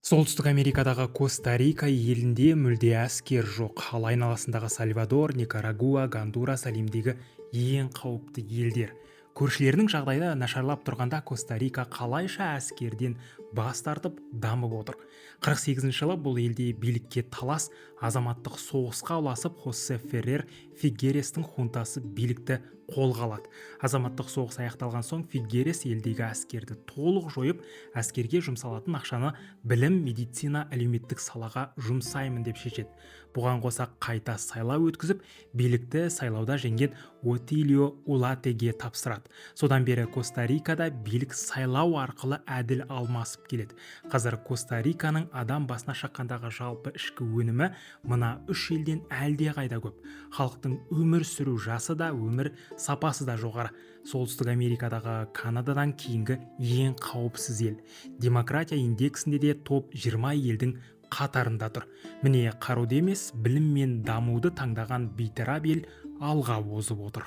Солтүстік Америкадағы Коста-Рика елінде мүлде әскер жоқ. Ал айналасындағы Сальвадор, Никарагуа, Гондурас әлемдегі ең қауіпті елдер. Көршілерінің жағдайы нашарлап тұрғанда, Коста-Рика қалайша әскерден бас тартып, дамып отыр? 48 жылы бұл елде билікке талас азаматтық соғысқа ұласып, Хосе Феррер Фигерестің хунтасы билікті қолға алады. Азаматтық соғыс аяқталған соң Фигерес елдегі әскерді толық жойып, әскерге жұмсалатын ақшаны білім, медицина, әлеуметтік салаға жұмсаймын деп шешеді. Бұған қоса қайта сайлау өткізіп, билікті сайлауда жеңген Отилио Улатеге тапсырады. Содан бері Коста Рикада билік сайлау арқылы әділ алмасып келеді. Қазір Коста Риканың адам басына шаққандағы жалпы ішкі өнімі мына үш елден әлде қайда көп. Халықтың өмір сүру жасы да, өмір сапасы да жоғары. Солтүстік Америкадағы Канададан кейінгі ең қауіпсіз ел. Демократия индексінде де топ 20 елдің қатарында тұр. Міне, қаруды емес, білім мен дамуды таңдаған бейтарап ел алға озып отыр.